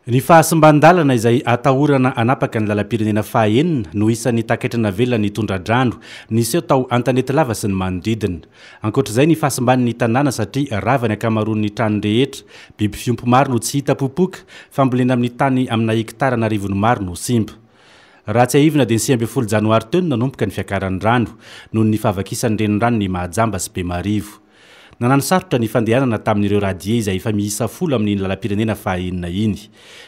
Ny fahasimban-dalana izay atahorana hanapaka ny lalam-pirenena fahaenina no isan'ny takaitra navelan'ny tondra-drano niseho tao Antanetilava sy ny manodidina. Ankoatra izay ny fahasimban'ny tanàna satria rava ny ankamaroan'ny trano rehetra, biby fiompy maro no tsy hita popoka, fambolena amin'ny tany amina hektara an'arivony maro no simba. Raha tsiahivina dia ny 19 janoary teo no nanomboka ny fiakaran'ny rano noho ny fahavakisan'ny reniranon'i Mahajamba sy Bemarivo. Nananosarotra ny fandehanana tamin'ireo radier izay efa miisa folo amin'iny lalam-pirenena fahaenina iny.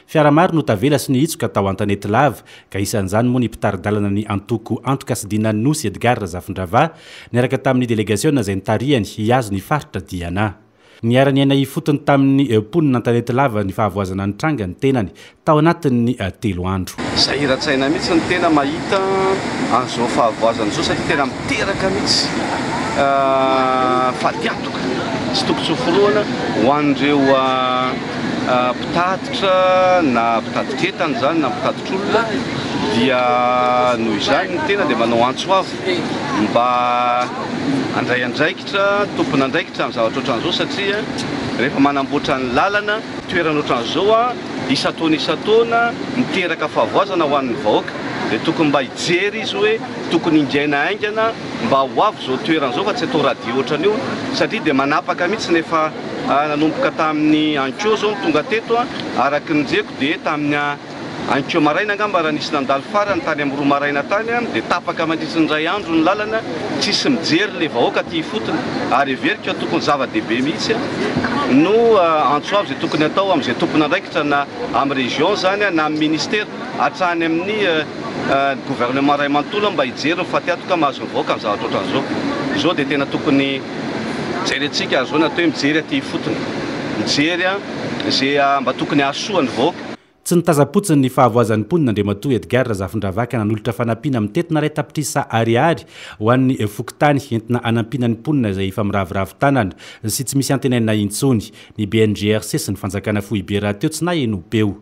Fiara maro no tavela sy nihitsoka tao Antanetilava, ka isan'izany moa ny mpitari-dalana ny antoko Antoka sy Dinan'ny Nosy Edgard Razafindravaha, niaraka tamin'ny delegasiona izay nitarihany hihazo ny faritra Diana. Niara-niaina ifotony tamin'ny mponina Antanetilava ny fahavoazana nitranga ny tenany tao anatin'ny telo andro. Sahiran-tsaina mihitsy ny tena mahita an'izao fahavoazana izao satria tena miteraka mihitsy fatiantoka sy tokotsofiroana ho an'ireo mpitatitra na mpitatitra entana izany na mpitatitra olona dia noho izany ny tena dia manao antso avo mba handray andraikitra, tompon'andraikitra amin'ny zavatra ohatran'izao satria rehefa manamboatra ny lalana Toerana ohatran'izao isan-taona isan-taona miteraka fahavoazana ho an'ny vahoaka dia tokony mba hijery izy hoe tokony hingaina haingana mba ho avy izao toerana izao fa tsy atao radio ohatran'io satria dia manapaka mihitsy ny efa nanomboka tamin'ny ankeo izao no tonga teto araka ny reko dia tamin'ny Anikeo maraina angamba raha nisy nandalo farany tany amin'ny roa maraina tany dia tapaka mandritry ny iray andro ny lalana, tsisy mijery ilay vahoaka aty ifotony ary heveriko fa tokony zava-dehibe mihitsy no antso avo izay tokony atao amin'izay tompon'andraikitra na amin'ny région izany na amin'ny ministera hatrany amin'ny gouvernement iray manontolo mba hijery ny fatiantoka mahazo ny vahoaka amin'ny zavatra ohatran'izao. Izao dia tena tokony jerentsika ary izao ny atao hoe mijery aty ifotony, mijery izay mba tokony hahasoa ny vahoaka. Tsy nitazam-potsiny ny fahavoazan'ny mponina Andriamatoa Edgard Razafindravaky nanolotra fanampiana mitentina iray tapitrisa ariary ho an'ny fokontany entina hanampiana ny mponina izay efa miraviravy tanana sy tsy misy antenaina intsony. Ny BNGRC sy ny fanjakana foibe rahateo tsy nahenoam-peo.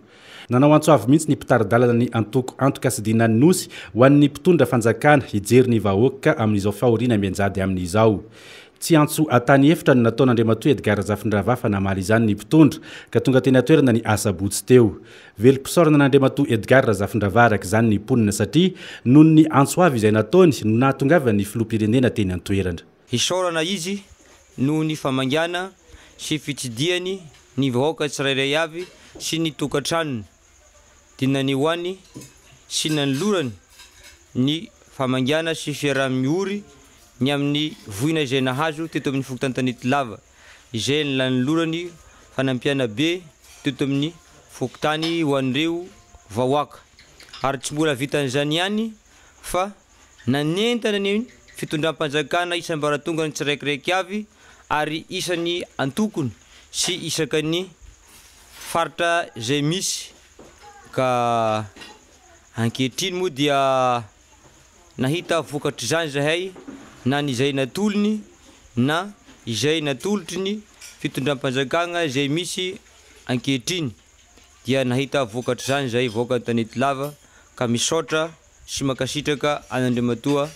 Nanao antso avo mihitsy ny mpitari-dalana ny antoko Antoka sy Dinan'ny Nosy ho an'ny mpitondra fanjakana hijery ny vahoaka amin'izao fahoriana mianjady aminy izao. Tsy antso tany efitra no nataon'Andriamatoa Edgard Razafindravaha fa namaly izany ny mpitondra ka tonga teny an-toerana ny asabotsy teo. Velom-pisaorana an'Andriamatoa Edgard Razafindravaha araka izany ny mponina satria noho ny antso avo izay nataony no nahatongavan'ny filoham-pirenena teny an-toerana. Isaorana izy noho ny famangana sy fitsidihany ny vahoaka tsirairay avy sy ny tokantranony dia nanehoany sy nanolorany ny famangiana sy fiaraha-miory ny amin'ny voina izay nahazo teto amin'ny fokontany Tanetilava, izay nanolorany fanampiana be teto amin'ny fokontany ho an'ireo vahoaka. Ary tsy mbola vitan'izany ihany fa nanentana ny fitondram-panjakana isam-baratongany tsiraikiraiky avy ary isan'ny antokony sy isaka ny faritra izay misy ka ankehitriny moa dia nahita vokatr'izany izahay na ny izay natolony na izay natolotry ny fitondram-panjakana izay misy ankehitriny dia nahita vokatr'izany izahay vahoaka Antanetilava ka misaotra sy mankasitraka an'Andriamatoa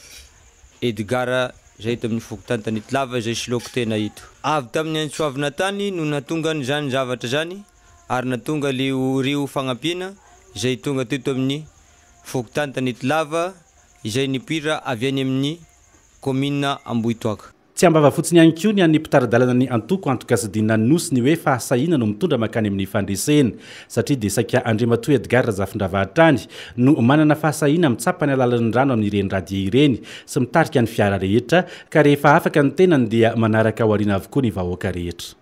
Edgard izay eto amin'ny fokontany Tanetilava izay soloako tena eto. Avy tamin'ny antsoavina tany no nahatonga an'izany zavatra izany ary nahatonga ireo fagnampiana izay tonga teto amin'ny fokontany Tanetilava izay nipoitra avy any amin'ny kaominina Ambohitoaka. Tsy am-bava fotsiny ihany koa ny an'ny mpitari-dalana ny antoko Antoka sy Dinan'ny Nosy ny hoe fahasahiana no mitondra mankany amin'ny fandresena satria dia saika Andriamatoa Edgard Razafindravaha hatrany no manana fahasahiana mitsapa ny halalin'ny rano amin'ireny radier ireny sy mitarika ny fiara rehetra ka rehefa afaka ny tenany dia manaraka ao aoriana avokoa ny vahoaka rehetra.